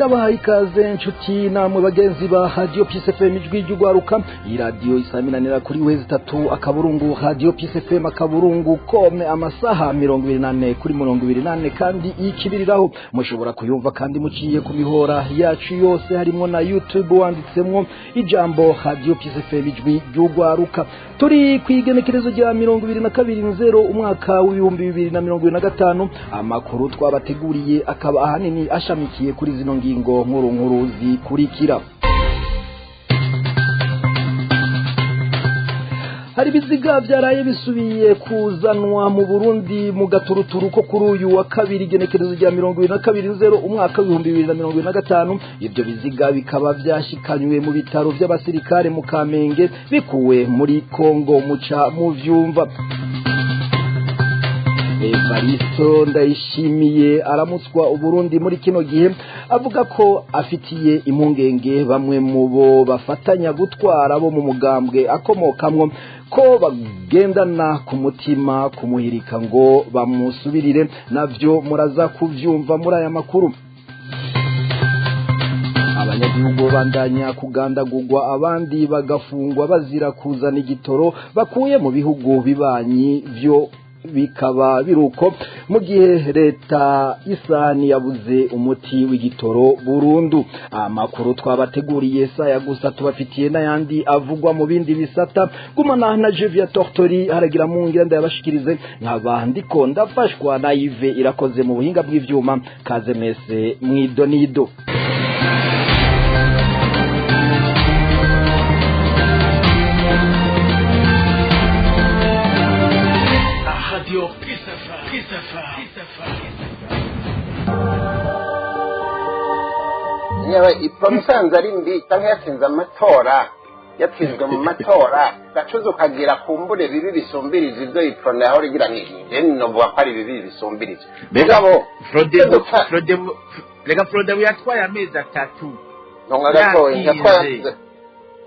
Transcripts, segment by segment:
Ndabahaye ikaze nshuti namwe bagenzi ba Radio Peace FM, ijwi ry'ugwaruka. Iyi radiyo isaminanira kuri www.radiopeacefm.com, amasaha 24 kuri 24, kandi ikibiriraho. Mushobora kuyumva kandi muciye ku mihora yacu yose, harimo na YouTube, wanditsemwo ijambo Radio Peace FM, ijwi ry'ugwaruka. Turi ku igenekerezo rya 22 nzero umwaka w'2025. Amakuru twabateguriye akaba ahanini ashamikiye kuri zino ngingo nkuru nkuru zikurikira: Hari ibiziga byaraye bisubiye kuzanwa mu Burundi mu gaturuturu ko kuri uyu wa kabiri, igenekerezo rya 22 nzero umwaka w'2025. Ibyo biziga bikaba byashikanywe mu bitaro by'abasirikare mu Kamenge, bikuwe muri Kongo. Muca mu vyumva. Evaristo Ndayishimiye aramutswa Uburundi muri kino gihe avuga ko afitiye impungenge bamwe mu bo bafatanya gutwara bo mu mugambwe akomokamwo, ko bagendana ku mutima kumuhirika ngo bamusubirire. Navyo muraza kuvyumva muri aya makuru. Abanyagihugu bandanya kugandagurwa, abandi bagafungwa bazira kuzana igitoro bakuye mu bihugu bibanyi. Vyo bikaba biruko mu gihe leta isani yabuze umuti w'igitoro burundu. Amakuru twabateguriye saya gusa, tubafitiye n'ayandi avugwa mu bindi bisata. Gumana na Jevia Tortori haragira mu ngira ndayabashikirize, nkaba ndiko ndafashwa na Yves Irakoze mu buhinga bw'ivyuma. Kaze mese mwidonido. Yewe, musanze ari mbi cyangwa yatsinze amatora, yatsinzwe mu matora, gacuza ukagira kumbure bibi bisumbirije ibyo Iprona yahora igira. Nje novuga ko ari bibi bisumbirije. Mugabo rega Frodebu yatwaye amezi 3. Ntonga gatoya,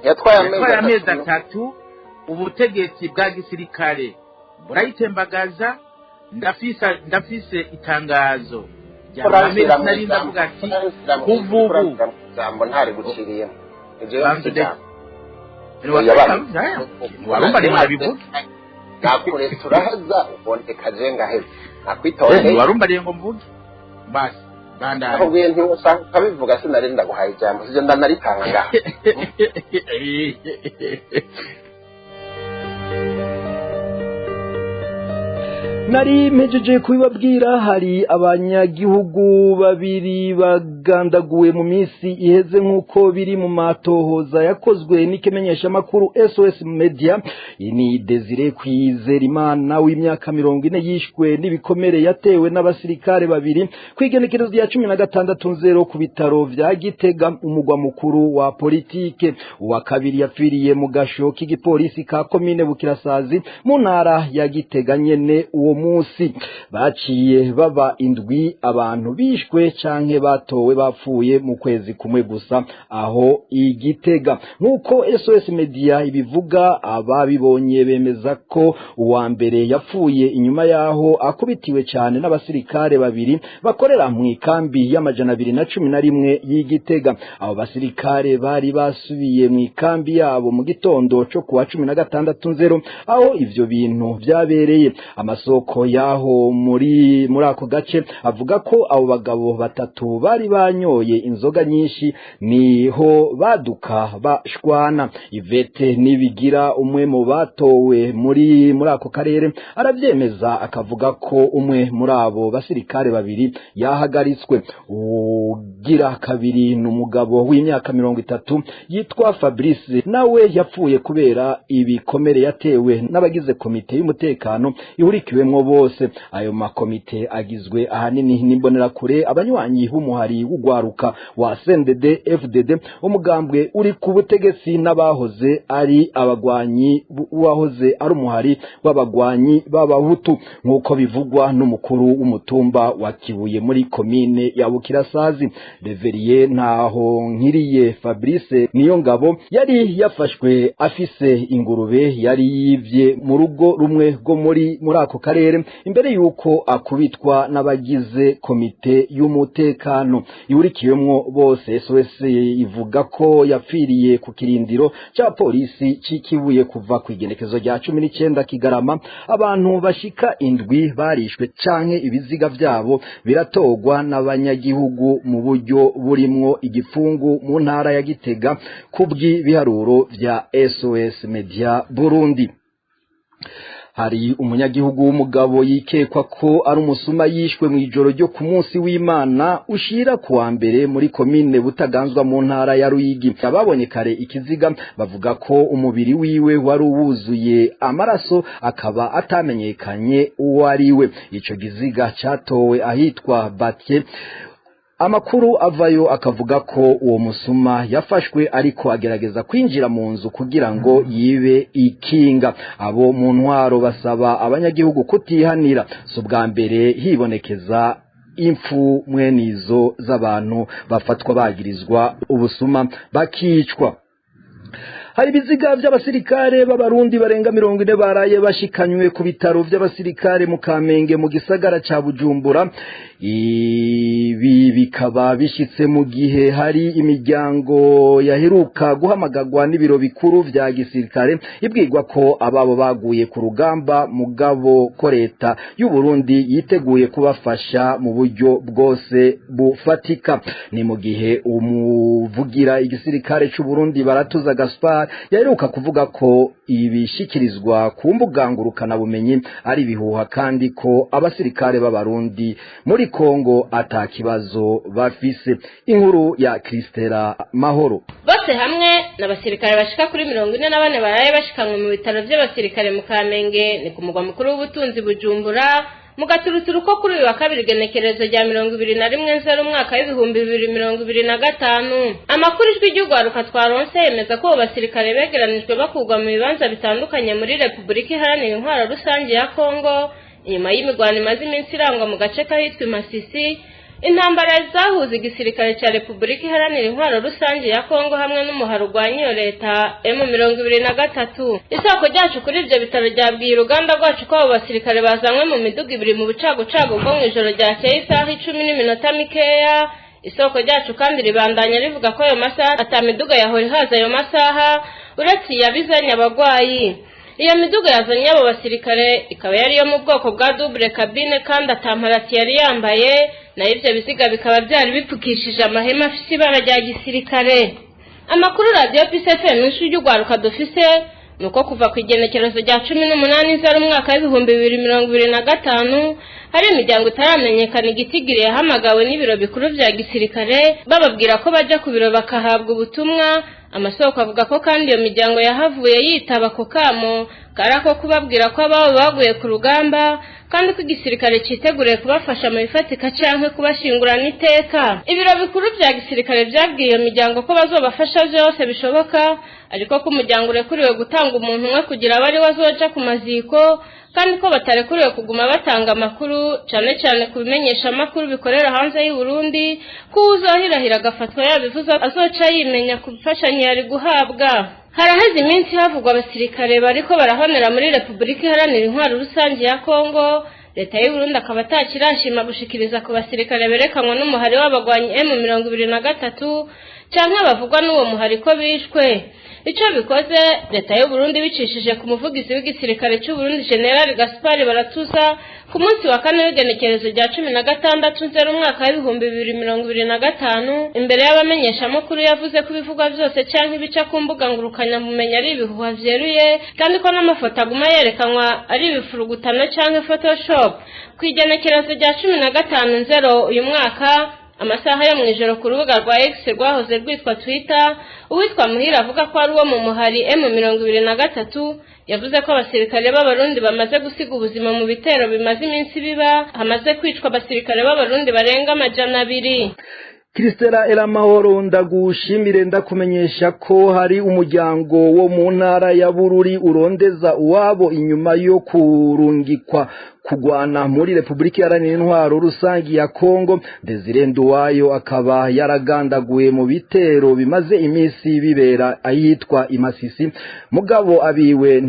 yatwaye amezi 3, ubutegetsi bwa gisirikare burayitembagaza. Ndafise itangazo. Nari ndavuga ati kuva ubu jambo ntari guciriyemo. Warumva ndabivuga. Nakuretse urahaza, uboneka je ngaheze nakwitondeye. Warumbariye ngo mvuge basi bandanye. Nakubwiye nti usanga ukabivuga, sinari ndaguhaye ijambo, sivyo ndanaritanga ngaha. Nari mpejeje kubibabwira, hari abanyagihugu babiri bagandaguwe mu minsi iheze, nk'uko biri mu matohoza yakozwe n'ikimenyeshamakuru SOS Media. Ni Desire Kwizerimana w'imyaka 40 yishwe n'ibikomere yatewe n'abasirikare babiri ku igenekerezo rya 16 nzero ku bitaro vya Gitega, umugwa mukuru wa politike. Uwa kabiri yapfiriye mu gasho k'igipolisi ka komine Bukirasazi mu ntara ya Gitega nyene uwo munsi. Baciye baba indwi abantu bishwe canke batowe bapfuye mu kwezi kumwe gusa aho Igitega, nk'uko SOS Media ibivuga. Ababibonye bemeza ko uwa mbere yapfuye inyuma yaho akubitiwe cyane n'abasirikare babiri bakorera mu ikambi y'211 y'Igitega. Abo basirikare bari basubiye mu ikambi yabo mu gitondo co kuwa 16 nzero aho ivyo bintu vyabereye. Amasoko yaho muri ako gace avuga ko abo bagabo batatu bari banyoye inzoga nyinshi, niho baduka bashwana. Ivete Nibigira, umwe mu batowe muri ako karere, aravyemeza, akavuga ko umwe muri abo basirikare babiri yahagaritswe. Ugira kabiri ni umugabo w'imyaka 30 yitwa Fabrice, nawe yapfuye kubera ibikomere yatewe n'abagize komite y'umutekano ihurikiwemwo bose. Ayo makomite agizwe ahanini n'imbonerakure, abanywanyi b'umuhari w'ugwaruka wa CNDD FDD, umugambwe uri ku butegetsi, n'abahoze ari abagwanyi wahoze ari umuhari w'abagwanyi b'abahutu, nk'uko bivugwa n'umukuru w'umutumba wa Kibuye muri komine ya Bukirasazi, Reveriye Ntaho Nkiriye Fabrice Niyongabo. Yari yafashwe afise ingurube yari yivye mu rugo rumwe rwo muri ako karere. karere imbere yuko akubitwa n'abagize komite y'umutekano ihurikiyemwo bose. SOS ivuga ko yapfiriye ku kirindiro ca polisi c'ikibuye kuva ku igenekezo rya 19 Kigarama. Abantu bashika 7 barishwe canke ibiziga vyabo biratogwa n'abanyagihugu mu buryo burimwo igifungu mu ntara ya Gitega kubw'ibiharuro vya SOS Media Burundi. Hari umunyagihugu w'umugabo yikekwa ko ari umusuma yishwe mu ijoro ryo ku munsi w'Imana ushira kuwa mbere muri komine Butaganzwa mu ntara ya Ruyigi. Ababonye kare ikiziga bavuga ko umubiri wiwe wari wuzuye amaraso, akaba atamenyekanye uwo ari we. Ico giziga catowe ahitwa Batye. Amakuru avayo akavuga ko uwo musuma yafashwe ariko agerageza kwinjira mu nzu kugira ngo yibe ikinga. Abo mu ntwaro basaba abanyagihugu kutihanira. Si ubwa mbere hibonekeza impfu mwenizo z'abantu bafatwa bagirizwa ubusuma bakicwa. Hari ibiziga vy'abasirikare b'abarundi barenga 40 baraye bashikanywe ku bitaro vy'abasirikare mu Kamenge mu gisagara ca Bujumbura. Ibi bikaba bishitse mu gihe hari imiryango yaheruka guhamagagwa n'ibiro bikuru vya gisirikare ibwirwa ko ababo baguye ku rugamba, mugabo ko leta y'u Burundi yiteguye kubafasha mu buryo bwose bufatika. Ni mu gihe umuvugira igisirikare c'u Burundi Baratuza Gaspar yaheruka kuvuga ko ibishikirizwa ku mbuga ngurukanabumenyi ari ibihuha, kandi ko abasirikare b'abarundi muri Kongo ata kibazo bafise. Inkuru ya Kristela Mahoro. Bose hamwe n'abasirikare bashika kuri 44 baraye bashikanwe mu bitaro by'abasirikare mu Kamenge, ni ku mugwa mukuru w'ubutunzi Bujumbura, mu gaturuturu ko kuri uyu wa kabiri genekerezo rya 21 Nzero umwaka w'2025. Amakuru ijwi ry'urwaruka twaronse yemeza ko abo basirikare begeranijwe bakurwa mu bibanza bitandukanye muri Repubulika Iharanira Intwaro Rusange ya Kongo inyuma y'imigwano imaze iminsi irangwa mu gace k'ahitwa Masisi. Intambara zahuza igisirikare ca Repubulika Iharanira Intwaro Rusange ya Kongo hamwe n'umuharo urwanya iyo leta M23. Isoko ryacu kuri ivyo bitaro ryabwiye uruganda rwacu ko abo basirikare bazanywe mu miduga ibiri mu bucagucagu bwo mw'ijoro ryakeye isaha 10 n'iminota mikeya. Isoko ryacu kandi ribandanya rivuga ko ayo masaha ata miduga yahora ihaza ayo masaha uretse iyabizanye abagwayi. Iyo miduga yazanye abo basirikare ikaba yari yo mu bwoko bwa double cabine kandi atamparati yari yambaye, nayo ivyo biziga bikaba byari bipfukishije amahema afise ibara rya gisirikare. Amakuru Radio Peace FM ijwi ry'urwaruka dufise nuko kuva ku igenekerezo rya 18 Nzero umwaka w'2025 hari imiryango itaramenyekana igitigiri yahamagawe n'ibiro bikuru vya gisirikare bababwira ko baja ku biro bakahabwa ubutumwa. Amasoko avuga ko kandi iyo miryango yahavuye yitaba ku kamo kari ako kubabwira ko ababo baguye ku rugamba kandi ko igisirikare citeguriye kubafasha mu bifatika canke kubashingurana iteka. Ibiro bikuru vya gisirikare vyabwiye iyo miryango ko bazobafasha vyose bishoboka, ariko ko umuryango urekuriwe gutanga umuntu umwe kugira abe ariwe azoja ku maziko, kandi ko batarekuriwe kuguma batanga amakuru cane cane ku bimenyesha amakuru bikorera hanze y'u Burundi, ko uwuzohirahira agafatwa yabivuze azoca yimenya ku mfashanyo yari guhabwa. Haraheze iminsi havugwa abasirikare bariko barahonera muri Repubulika Iharanira Intwaro Rusange ya Kongo. Leta y'u Burundi akaba atakirashima gushikiriza ku basirikare berekanwa n'umuhari w'abagwanyi M23 canke bavugwa n'uwo muhari ko bishwe. Ico bikoze, leta y'u Burundi bicishije ku muvugizi w'igisirikare c'u Burundi General Gaspar Baratuza ku munsi wa kane w'igenekerezo rya 16 Nzero umwaka w'2025 imbere y'abamenyeshamakuru yavuze ko ibivugwa vyose canke ibica ku mbuga ngurukanabumenyi ari ibihuha vyeruye, kandi ko n'amafoto aguma yerekanwa ari ibifurugutano canke Photoshop. Ku igenekerezo rya 15 Nzero uyu mwaka amasaha yo mw'ijoro ku rubuga rwa X rwahoze rwitwa Twitter, uwitwa Muhira avuga ko ari uwo mu muhari M23 yavuze ko abasirikare b'abarundi bamaze gusiga ubuzima mu bitero bimaze iminsi biba, hamaze kwicwa abasirikare b'abarundi barenga 200. Kristela Elamahoro, ndagushimire, ndakumenyesha ko hari umuryango wo mu ntara ya Bururi urondeza uwabo inyuma yo kurungikwa kugwana muri Republika Iharanira Intwaro Rusangi ya Kongo. Desire Nduwayo akaba yaragandaguye mu bitero bimaze imisi bibera ahitwa Imasisi, mugabo abiwe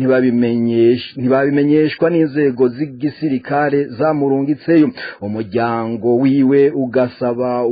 ntibabimenyeshwa n'inzego z'igisirikare zamurungitseyo. Umuryango wiwe ugasaba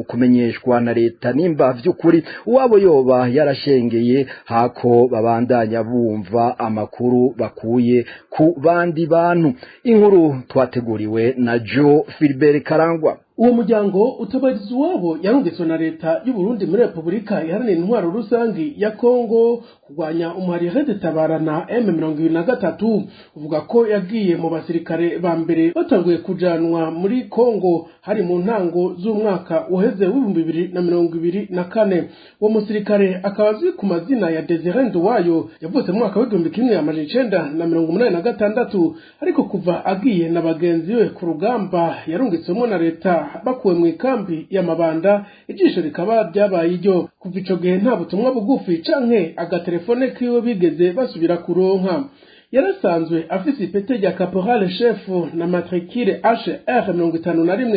kumenyeshwa na leta nimba vy'ukuri uwabo yoba yarashengeye, hako babandanya bumva amakuru bakuye ku bandi bantu. Inkuru twateguriwe na Joe Philbert Karangwa. Uwo muryango utabariza uwabo yarungitswe na leta y'u Burundi muri Republika Iharanira Intwaro Rusangi ya Kongo kurwanya umuhari Red-Tabara na M23, uvuga ko yagiye mu basirikare ba mbere batanguye kujanwa muri Kongo hari mu ntango z'umwaka uheze w'2024. Uwo musirikare akaba azwi ku mazina ya Desire Nduwayo, yavutse mu mwaka w'1986, ariko kuva agiye na bagenzi be ku rugamba yarungitswemo na leta bakuwe mu ikambi ya Mabanda, ijisho rikaba ryabaye iryo. Kuva ico gihe nta butumwa bugufi canke agatelefone kiwe bigeze basubira kuronka. Yarasanzwe afise ipete rya caporal chef na matricule HR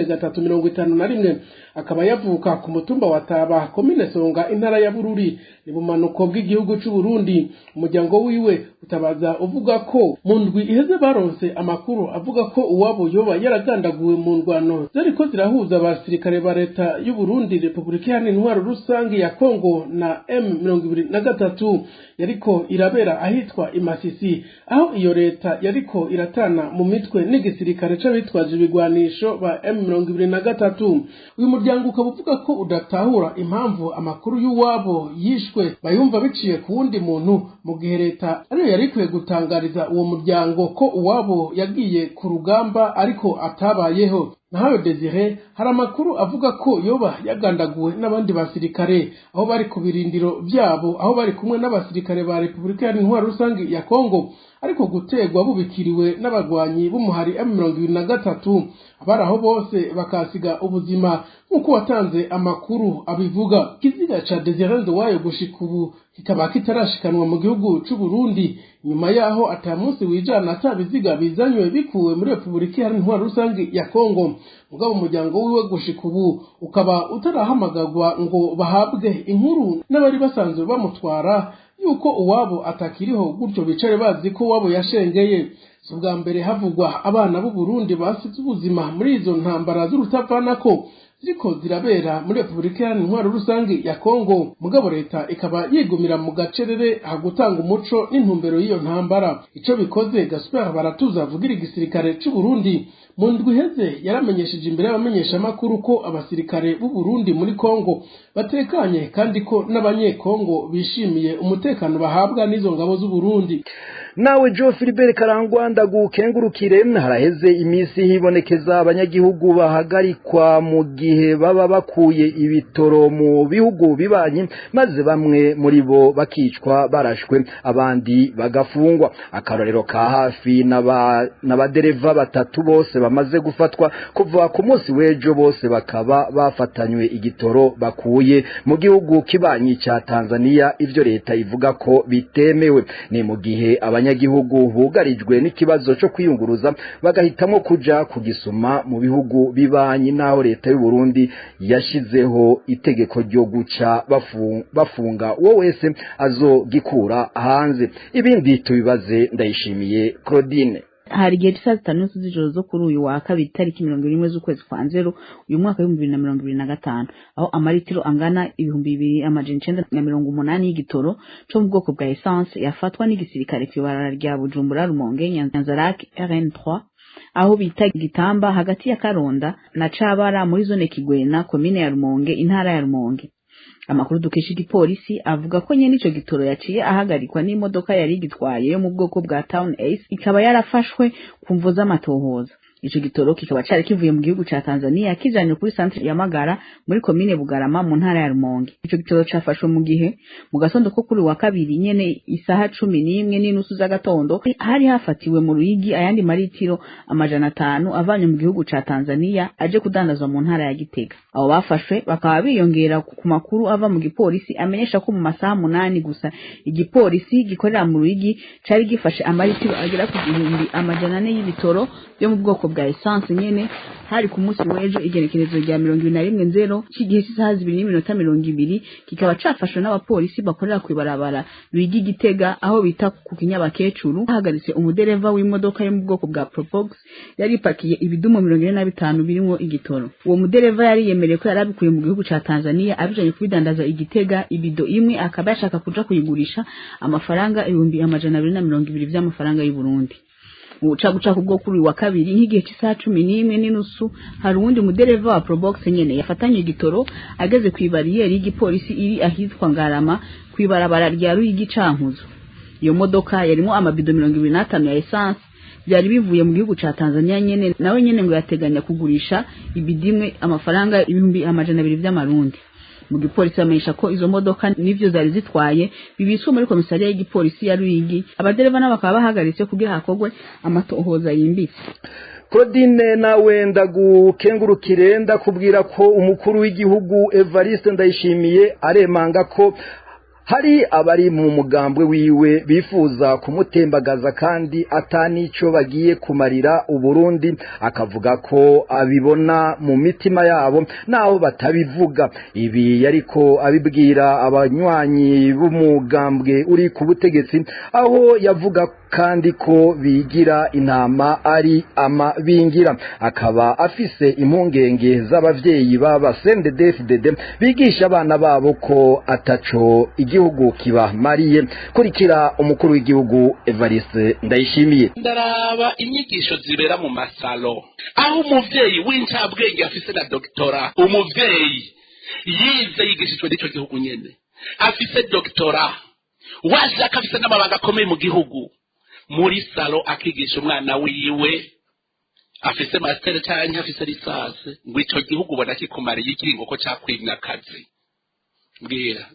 51351, akaba yavuka ku mutumba wa Taba, komine Songa, intara ya Bururi, ni bumanuko bw'igihugu c'u Burundi. Umuryango wiwe utabaza uvuga ko mu ndwi iheze baronse amakuru avuga ko uwabo yoba yaragandaguwe mu ndwano zariko zirahuza abasirikare ba leta y'u Burundi, Republika Iharanira Intwaro Rusangi ya Kongo na M23, yariko irabera ahitwa Imasisi, aho iyo leta yariko iratana mu mitwe n'igisirikare c'abitwaje ibigwanisho ba M23. Uyu muryango ukaba uvuga ko udatahura impamvu amakuru y'uwabo yishwe bayumva biciye ku wundi muntu, mu gihe leta ariyo yari ikwiye gutangariza uwo muryango ko uwabo yagiye ku rugamba ariko atabayeho. Nahayo Desire, hari amakuru avuga ko yoba yagandaguwe n'abandi basirikare aho bari ku birindiro vyabo, aho bari kumwe n'abasirikare ba Republika Iharanira Intwaro Rusangi ya Kongo, ariko gutegwa bubikiriwe n'abagwanyi b'umuhari M23, abari aho bose bakasiga ubuzima nk'uko watanze amakuru abivuga. Ikiziga ca Desire Nduwayo gushika ubu kikaba kitarashikanwa mu gihugu c'u Burundi, nyuma yaho ata munsi wijana atabiziga bizanywe bikuwe muri Republika Iharanira Intwaro Rusangi ya Kongo. Mugabo umuryango wiwe gushika ubu ukaba utarahamagagwa ngo bahabwe inkuru n'abari basanzwe bamutwara yuko uwabo atakiriho, gutyo bicare bazi ko uwabo yashengeye. Si ubwa mbere havugwa abana b'u Burundi basize ubuzima muri izo ntambara z'urutavanako ziriko zirabera muri Republika Iharanira Intwaro Rusangi ya Kongo, mugabo leta ikaba yigumira mu gacerere hagutanga umuco n'intumbero y'iyo ntambara. Ico bikoze, Gaspard Baratuza avugira igisirikare c'u Burundi mu ndwi iheze yaramenyesheje imbere y'abamenyeshamakuru ko abasirikare b'u Burundi muri Kongo batekanye, kandi ko n'abanyekongo bishimiye umutekano bahabwa n'izo ngabo z'u Burundi. Nawe Joe Philibert Karangwa, ndagukengurukire. Haraheze iminsi hibonekeza abanyagihugu bahagarikwa mu gihe baba bakuye ibitoro mu bihugu bibanyi, maze bamwe muri bo bakicwa barashwe, abandi bagafungwa. Akarorero ka hafi n'abadereva batatu bose bamaze gufatwa kuva ku munsi w'ejo, bose bakaba bafatanywe igitoro bakuye mu gihugu kibanyi ca Tanzania, ivyo leta ivuga ko bitemewe. Ni mu gihe abanyagihugu bugarijwe n'ikibazo cyo kwiyunguruza, bagahitamo kuja kugisuma mu bihugu bibanyi, naho leta y'u Burundi yashizeho itegeko ryo guca bafunga uwo wese azogikura hanze. Ibindi tubibaze Ndayishimiye Claudine. Hari igihe cy'isaha 5 z'ijoro zo kuri uyu wa kabiri, tariki 71 z'ukwezi kwa nzero uyu mwaka w'2025, aho amaritiro angana 2980 y'igitoro co mu bwoko bwa essence yafatwa n'igisirikare kw'ibarabara rya Bujumbura Rumonge Nyanzarake RN3, aho bita Gitamba, hagati ya Karonda na Cabara, muri zone Kigwena, komine ya Rumonge, intara ya Rumonge. Amakuru dukesha igipolisi avuga ko nyene ico gitoro yaciye ahagarikwa n'imodoka yari igitwaye yo mu bwoko bwa Town Ace, ikaba yarafashwe ku mvo z'amatohoza. Ico gitoro kikaba cari kivuye mu gihugu ca Tanzania kijanye kuri centre ya Magara muri komine Bugarama mu ntara ya Rumonge. Ico gitoro cafashwe mu gihe mu gatondo ko kuri wa kabiri nyene isaha 11:30 z'agatondo hari hafatiwe mu Ruyigi ayandi maritiro 500 avanye mu gihugu ca Tanzania aje kudandazwa mu ntara ya Gitega. Abo bafashwe bakaba biyongera ku makuru ava mu gipolisi amenyesha ko mu masaha 8 gusa igipolisi gikorera mu Ruyigi cari gifashe amaritiro agera ku 1400 y'ibitoro byo mu bwoko bwa essence nyene. Hari ku munsi w'ejo igenekerezo rya 21.0 c'igihe cy'isaha 2:20, kikaba cafashwe n'abapolisi bakorera kw'ibarabara Ruyigi Gitega aho bita ku Kinyabakecuru. Hahagaritse umudereva w'imodoka yo mu bwoko bwa Probox yari ipakiye ibidumu 45 birimo igitoro. Uwo mudereva yari yemereye ko yarabikuye mu gihugu ca Tanzania abijanye kubidandaza igitega, ibido imwe akaba yashaka kuja kuyigurisha amafaranga 220 vy'amafaranga y'u Burundi. Ubucaguca kubwo kuri wa kabiri nk'igihe cy'isaha 11:30 hari uwundi mudereva wa Probox nyene yafatanye igitoro ageze ku ibariyeri y'igipolisi iri ahitwa Ngarama kw'ibarabara rya Ruyigi Cankuzo. Iyo modoka yarimo amabido 25 ya essence byari bivuye mu gihugu ca Tanzania nyene, nawe nyene ngo yateganya kugurisha ibidimwe amafaranga 200 vy'amarundi. Mu gipolisi bamenyesha ko izo modoka nivyo zari zitwaye bibitswe muri komisariya y'igipolisi ya Ruyigi. Abadereva nabo bakaba bahagaritse kugira hakogwe amatohoza yimbitse. Claudine nawe ndagukengurukire, ndakubwira ko umukuru w'igihugu Evariste Ndayishimiye aremanga ko hari abari mu mugambwe wiwe bifuza kumutembagaza kandi atanico bagiye kumarira Uburundi, akavuga ko abibona mu mitima yabo naho batabivuga. Ibi yariko abibwira abanywanyi b'umugambwe uri ku butegetsi, aho yavuga kandi ko bigira intama ari amabingira, akaba afise impungenge z'abavyeyi baba CNDD-FDD bigisha abana babo ko ataco igihugu kibamariye. Kurikira umukuru w'igihugu Evariste Ndayishimiye. Ndaraba inyigisho zibera mu masalo aho umuvyeyi w'incabwenge afise na doktora, umuvyeyi yize yigishijwe n'ico gihugu nyene afise doktora washaka afise n'amabanga akomeye mu gihugu, muri salo akigisha umwana wiwe afise master canke afise lisase ngo ico gihugu ubona kikumariye iki ngo ko cakwimye akazi. Mbwira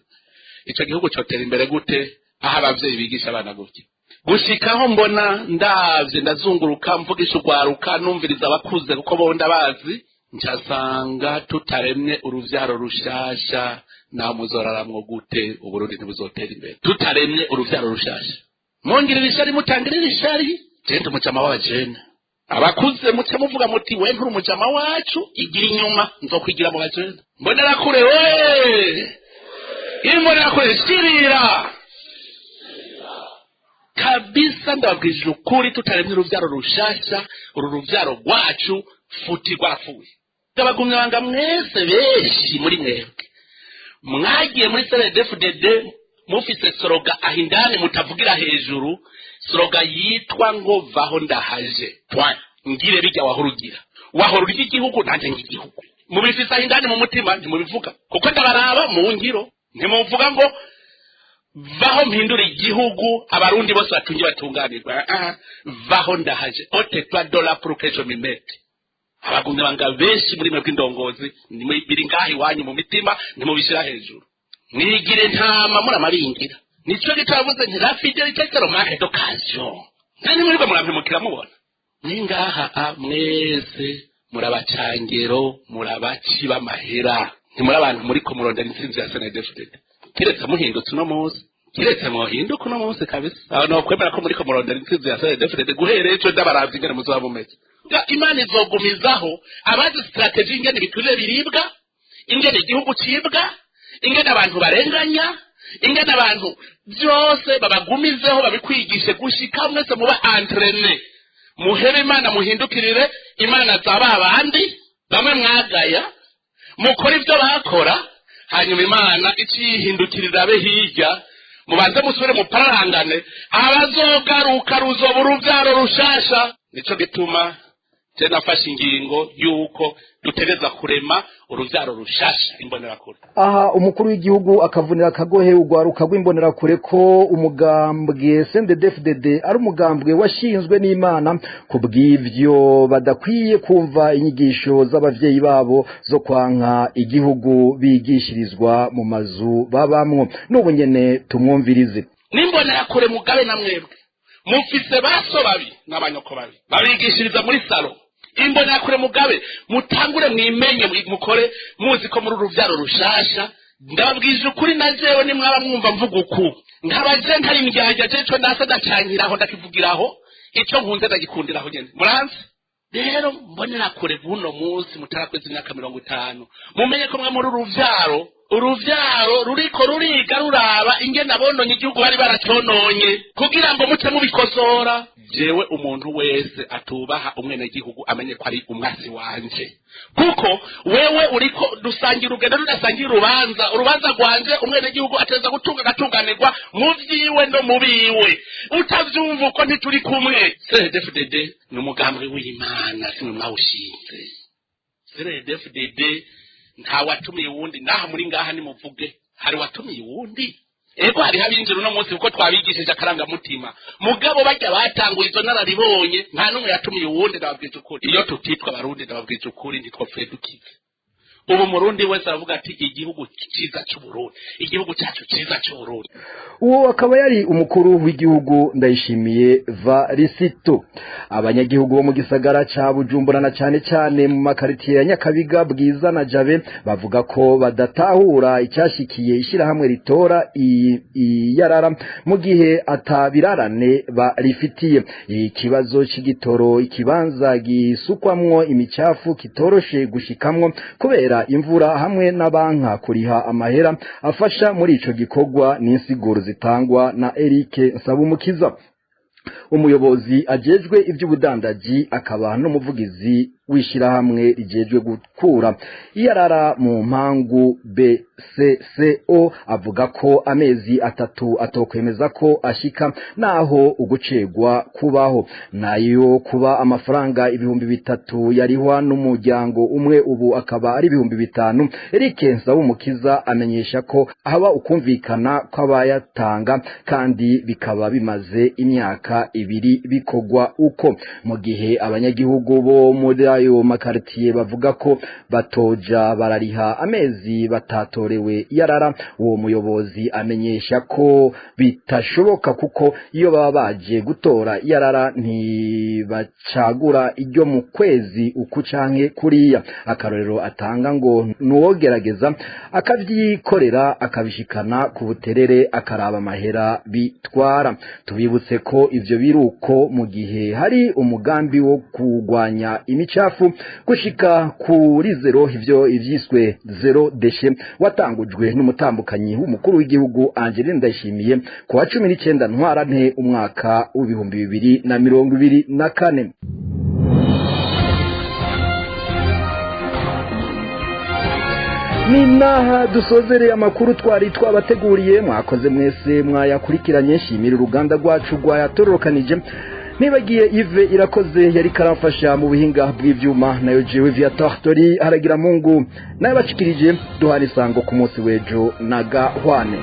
ico gihugu cotera imbere gute aho abavyeyi bigisha abana gutya? Gushikaho mbona ndavye ndazunguruka mvugisha urwaruka numviriza abakuze kuko bo ndabazi, ncasanga tutaremye uruvyaro rushasha naho muzoraramwo gute Uburundi ntibuzotera imbere. Tutaremye uruvyaro rushasha mungirira ishari mutangirira ishari je ndi umujama w'abajene. Abakuze muce muvuga muti we nturi umujama wacu, igira inyuma nzokwigira mu bajene. Mbonera kure we, imbonera kure shirira kabisa. Ndababwije ukuri tutaremye uruvyaro rushasha, uru ruvyaro rwacu futi rwapfuye. Ndabagumya banga mwese benshi muri mwebwe mwagiye muri CNDD-FDD mufise soroga ahindane mutavugira hejuru, soroga yitwa ngo vaho ndahaje point ngire bijya wahurugira wahora urya igihugu nanje ngigihugu. Mubifise ahindane mu mutima ntimubivuga kuko ndabaraba mu ngiro, ntimuvuga ngo vaho mpindura igihugu abarundi bose batunge batunganirwa. Vaho ndahaje ote twa dollar pour que je m'y mette. Abagumya banga benshi muri mwebwe indongozi biri ngaha iwanyu mu mitima ntimubishira hejuru, mwigire ntama muri amabingira. Nico gitavuze nti la fidélité c'est le manque d'occasion. Nani muri murampemukira mubona ni ngaha mwese murabacangero murabaci b'amahera, ntimuri abantu muri ko murondera intsinzi ya CNDD-FDD. Kiretse muhindutse uno munsi, kiretse muhinduka uno munsi kabisa, aho no kwemera ko muri ko murondera intsinzi ya CNDD-FDD guhereye ejo ndabaravye ingene muzoba mumeze. Imana izogumizaho abazi strategy ingene ibiturire biribwa, ingene igihugu cibwa, ingene abantu barenganya, ingene abantu byose babagumizeho babikwigishe gushika mwese muba entraîné, muhebe Imana muhindukirire Imana zaba abandi bamwe mwagaya mukora ibyo bakora, hanyuma Imana icihindukirira abe hirya, mubanze musubire mupararangane, abazogaruka ruzoba uruvyaro rushasha. Nico gituma Je nafashe ingingo yuko dutegereza kurema uruvyaro rushasha imbonerakure. Aha umukuru w'igihugu akavunira akagohe ugwaruka rw'imbonerakure ko umugambwe CNDD-FDD ari umugambwe washinzwe n'Imana, kubw'ivyo badakwiye kumva inyigisho z'abavyeyi babo zo kwanka igihugu bigishirizwa mu mazu babamwo. N'ubu nyene tumwumvirize. N'imbonerakure mugabe na mwebwe mufise baso babi n'abanyoko babi babigishiriza muri salo. Imbonerakure mugabe mutangure mwimenye mukore muzi ko muri uruvyaro rushasha. Ndababwije ukuri na jewe nimwaba mwumva mvuga uku nkabaje ntari indyarya, je ico nasa ndacankiraho ndakivugiraho, ico nkunze ndagikundiraho nyene muranzi. Rero mbonerakure buno munsi mutarakweza imyaka 50 mumenye ko mwe muri uruvyaro ruriko ruriga ruraba ingene abononye igihugu bari baracononye kugira ngo muce mubikosora. Jewe umuntu wese atubaha umwenegihugu amenye ko ari umwasi wanje, kuko wewe uriko dusangira urugendo rudasangira urubanza rwanje. Umwenegihugu ateza gutunga agatunganirwa mu vyiwe no mu biwe, utavyumva uko ntituri kumwe. CNDD-FDD ni umugambi w'Imana, simwe mwawushinze. CNDD-FDD nta watumiye uwundi, naha muri ngaha nimuvuge hari watumiye uwundi? Ego hariho abinjira uno munsi kuko twabigishije akarangamutima, mugabo bajya batanguye izo nararibonye nta n'umwe yatumiye uwundi. Ndababwiza ukuri, iyo tutitwa abarundi ndababwiza ukuri ntitwopfuye dukize. Ubu murundi wese aravuga ati igihugu ciza c'Uburundi, igihugu cyacu ciza c'Uburundi. Uwo akaba yari umukuru w'igihugu Ndayishimiye Varisito. Abanyagihugu bo mu gisagara ca Bujumbura na cane cane mu makaritiye ya Nyakabiga, Bwiza na Jabe bavuga ko badatahura icyashikiye ishirahamwe ritora iyarara mu gihe atabirarane barifitiye. Ikibazo c'igitoro, ikibanza gisukwamwo imicafu kitoroshe gushikamwo kubera imvura hamwe n'abanka kuriha amahera afasha muri ico gikorwa, n'insiguro zitangwa na Eric Nsabumukiza, umuyobozi ajejwe iby'ubudandaji akaba n'umuvugizi w'ishirahamwe rijejwe gukura iyarara mu mpangu BCCO. Avuga ko amezi 3 atokwemeza ko ashika naho ugucegwa kubaho, nayo kuba amafaranga 3000 yarihwa n'umuryango umwe ubu akaba ari 5000. Eric Nsabumukiza amenyesha ko haba ukumvikana kw'abayatanga kandi bikaba bimaze imyaka 2 bikogwa uko, mu gihe abanyagihugu bo muri ayo makartiye bavuga ko batoja barariha amezi batatorewe yarara. Uwo muyobozi amenyesha ko bitashoboka kuko iyo baba baje gutora yarara ntibacagura iryo mu kwezi uku canke kuriya. Akarorero atanga ngo nuwogerageza akavyikorera akabishikana ku buterere akaraba amahera bitwara. Tubibutse ko ivyo biruko mu gihe hari umugambi wo kugwanya imicafu gushika kuri zero, ivyo ivyiswe zero deshe watangujwe n'umutambukanyi w'umukuru w'igihugu Angeline Ndayishimiye ku wa 19 Ntwarante umwaka w'ibihumbi 2024. Ninaha dusozereye amakuru twari twabateguriye, mwakoze mwese mwayakurikiranye. Shimira uruganda rwacu rwayatororokanije, nibagiye Yves Irakoze yari karamfasha mu buhinga bw'ivyuma, nayo jewe Viator Tori haragira Mungu nayo bacikirije. Duhana isango ku munsi w'ejo na gahwane.